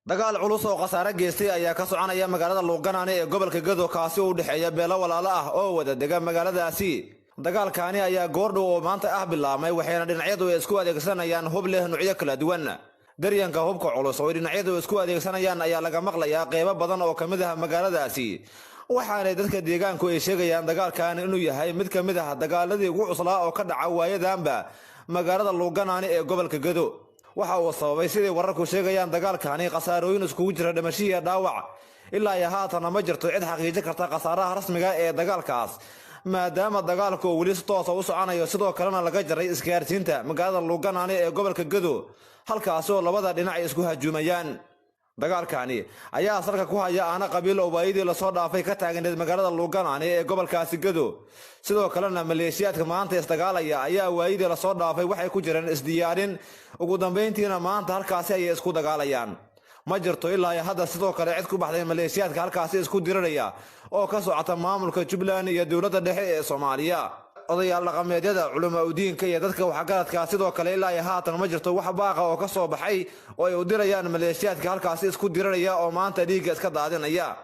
Dagaal culus oo khasaare geystay ayaa ka soconaya magaalada Luuqganaane ee gobolka Gedo, kaasi oo u dhexeeya beelo walaalo ah oo wada dega magaaladaasi. Dagaalkaani ayaa goordhow oo maanta ah bilaabmay, waxayna dhinacyadu isku adeegsanayaan hub leh nuucyo kala duwan. Daryanka hubka culus oo ay dhinacyadu isku adeegsanayaan ayaa laga maqlayaa qeybo badan oo ka mid ah magaaladaasi, waxaanay dadka deegaanku ay sheegayaan dagaalkan inuu yahay mid ka mid ah dagaaladii ugu cuslaa oo ka dhaca waayadaanba magaalada Luuqganaane ee gobolka Gedo. Waxa uu sababay, siday wararku sheegayaan, dagaalkani khasaarooyin iskugu jira dhimasho iyo dhaawac. Ilaa iyo haatanna ma jirto cid xaqiijin karta khasaaraha rasmiga ee dagaalkaas, maadaama dagaalku uu weli si toosa u soconayo, sidoo kalena laga jaray isgaarsiinta magaalada Luuqganaane ee gobolka Gedo, halkaasi oo labada dhinac ay isku hajuumayaan. Dagaalkani ayaa salka ku haya aana qabiil oo waayadii lasoo dhaafay ka taagneed magaalada Luuqganaane ee gobolkaasi Gedo. Sidoo kalena maleeshiyaadka maanta isdagaalaya ayaa waayadii lasoo dhaafay waxay ku jireen isdiyaarin, ugu dambayntiina maanta halkaasi ayay isku dagaalayaan. Ma jirto ilaa iyo hadda sidoo kale cid ku baxday maleeshiyaadka halkaasi isku diriraya oo ka socota maamulka Jubbaland iyo dowladda dhexe ee Soomaaliya, odayaal dhaqameedyada, culamaa udiinka iyo dadka waxgaradka. Sidoo kale ilaa iyo haatan ma jirto wax baaqa oo ka soo baxay oo ay u dirayaan maleeshiyaadka halkaasi isku diriraya oo maanta dhiigga iska daadinaya.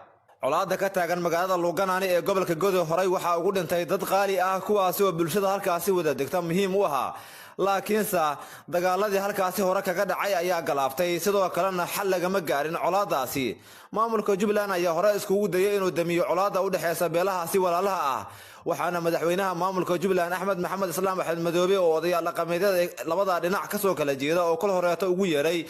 Colaadda ka taagan magaalada Luuqganaane ee gobolka Godo horey waxaa ugu dhintay dad qaali ah, kuwaasi oo bulshada halkaasi wada degta muhiim u ahaa, laakiinse dagaaladii halkaasi hore kaga dhacay ayaa galaaftay, sidoo kalena xal lagama gaarin colaadaasi. Maamulka Jubbaland ayaa hore iskugu dayay inuu damiyo colaadda u dhexeysa beelahaasi walaalaha ah, waxaana madaxweynaha maamulka Jubbaland, Axmed Maxamed Islaam Axmed Madoobe, oo odayaal dhaqameedyada labada dhinac kasoo kala jeeda oo kol horeeto ugu yeeray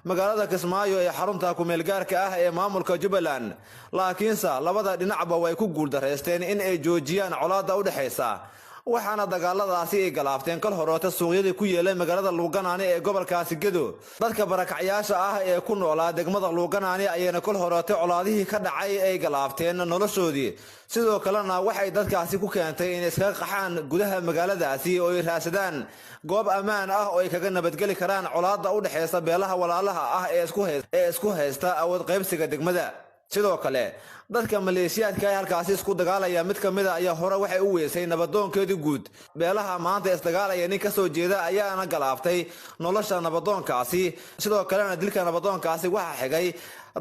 magaalada Kismaayo ee xarunta kumeelgaarka ah ee maamulka Jubbaland, laakiinse labada dhinacba way ku guuldareysteen in ay joojiyaan colaadda u dhexaysa, waxaana dagaaladaasi ay galaafteen kal horeeto suuqyadii ku yeelay magaalada Luuqganaane ee gobolkaasi Gedo. Dadka barakacyaasha ah ee ku noolaa degmada Luuqganaane ayayna kol horeeto colaadihii ka dhacay ay galaafteen noloshoodii, sidoo kalena waxay dadkaasi ku keentay inay iskaga qaxaan gudaha magaaladaasi oo ay raadsadaan goob ammaan ah oo ay kaga nabadgeli karaan colaadda u dhexeysa beelaha walaalaha ah ee isku haysta awood qaybsiga degmada. Sidoo kale dadka maleeshiyaadka ee halkaasi isku dagaalaya mid ka mid a ayaa hore waxay u weysay nabadoonkeedii guud. Beelaha maanta isdagaalaya nin kasoo jeeda ayaana galaaftay nolosha nabadoonkaasi, sidoo kalena dilka nabadoonkaasi waxaa xigay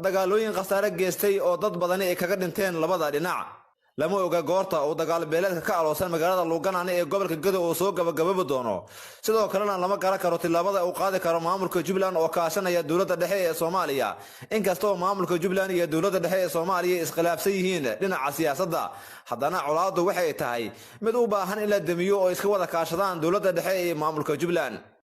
dagaalooyin khasaare geystay oo dad badani ay kaga dhinteen labada dhinac. Lama oga goorta uu dagaal beeleedka ka aloosan magaalada Luuqganaane ee gobolka Gedo uu soo gabagababi doono, sidoo kalena lama garan karo tillaabada uu qaadi karo maamulka Jubbaland oo kaashanaya dowladda dhexe ee Soomaaliya. Inkastoo maamulka Jubbaland iyo dowladda dhexe ee Soomaaliya iskhilaafsan yihiin dhinaca siyaasadda, haddana colaaddu waxay tahay mid u baahan in la damiyo oo iska wada kaashadaan dowladda dhexe ee maamulka Jubbaland.